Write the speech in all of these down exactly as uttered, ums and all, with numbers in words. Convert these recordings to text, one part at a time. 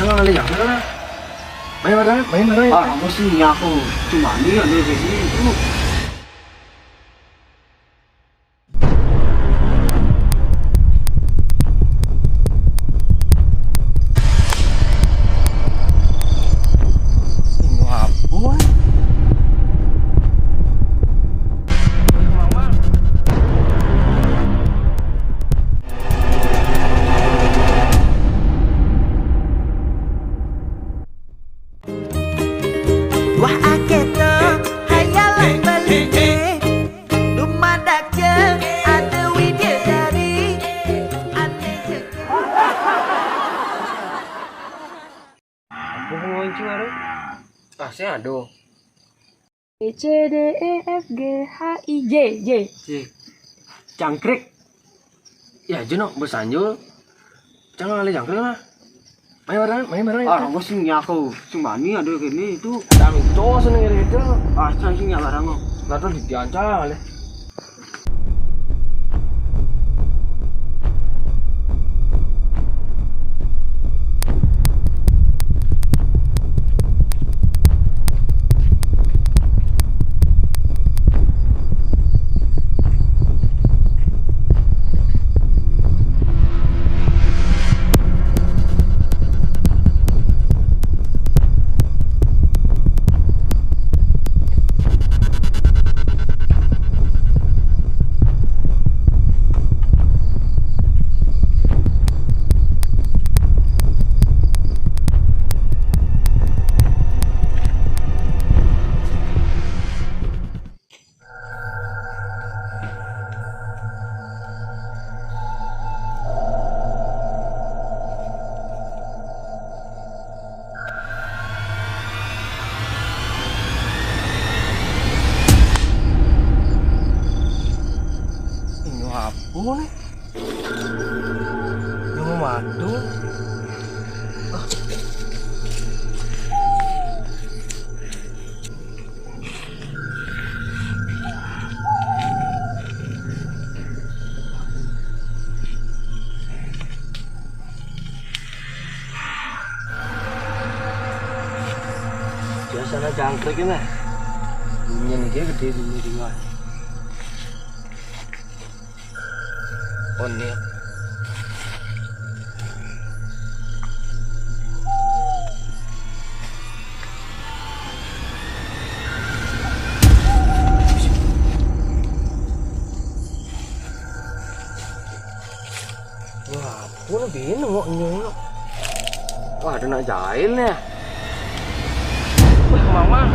Jangan lali ya, mana? Main bareng, main bareng. Ah, aku sih nyaku. Cuma ini ada di sini. Ini apa? Wah, aketo hayalan Bali, dumadak je ada widadari, ane je. Apa pengunci baru? Ah, saya ada. B, C, D, E, F, G, H, I, J, J. Cik. Cangkrik. Ya, Juno, bersanjul. Jangan lali cangkrik lah. Main bareng, main bareng. Ah, aku sih nyaku. Cuma ini ada gini itu. Kami itu seneng gitu. Ah, saya sih nyak bareng kok. Nah, tuh diancal lah. Ini apa nih? Yang mau madu? Biasanya jangkrik ini. Bunyinya dia gede bunyi di luar. Oh, ini. Wah, aku lebih enak kok nyolok. Wah, ada nak jahil nih. Wah, mama.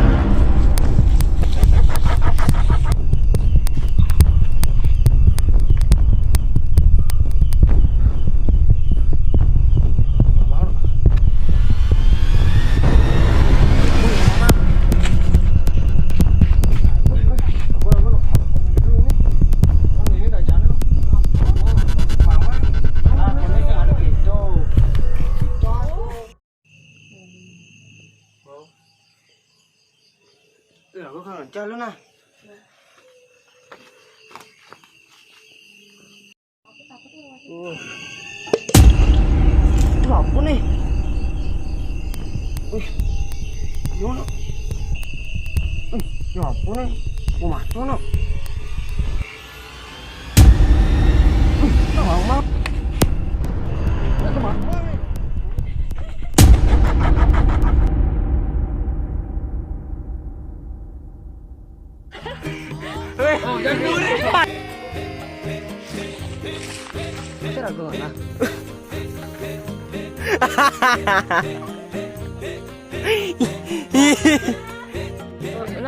Eh, aku kangen calon ah. Uh. Ini apa nih? Wih. Ini mana? Wih, ini apa nih? Mau masuk no? Wih, ini mau, mau. Ini mau, mau.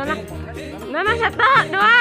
Nana, Nana, satu, dua.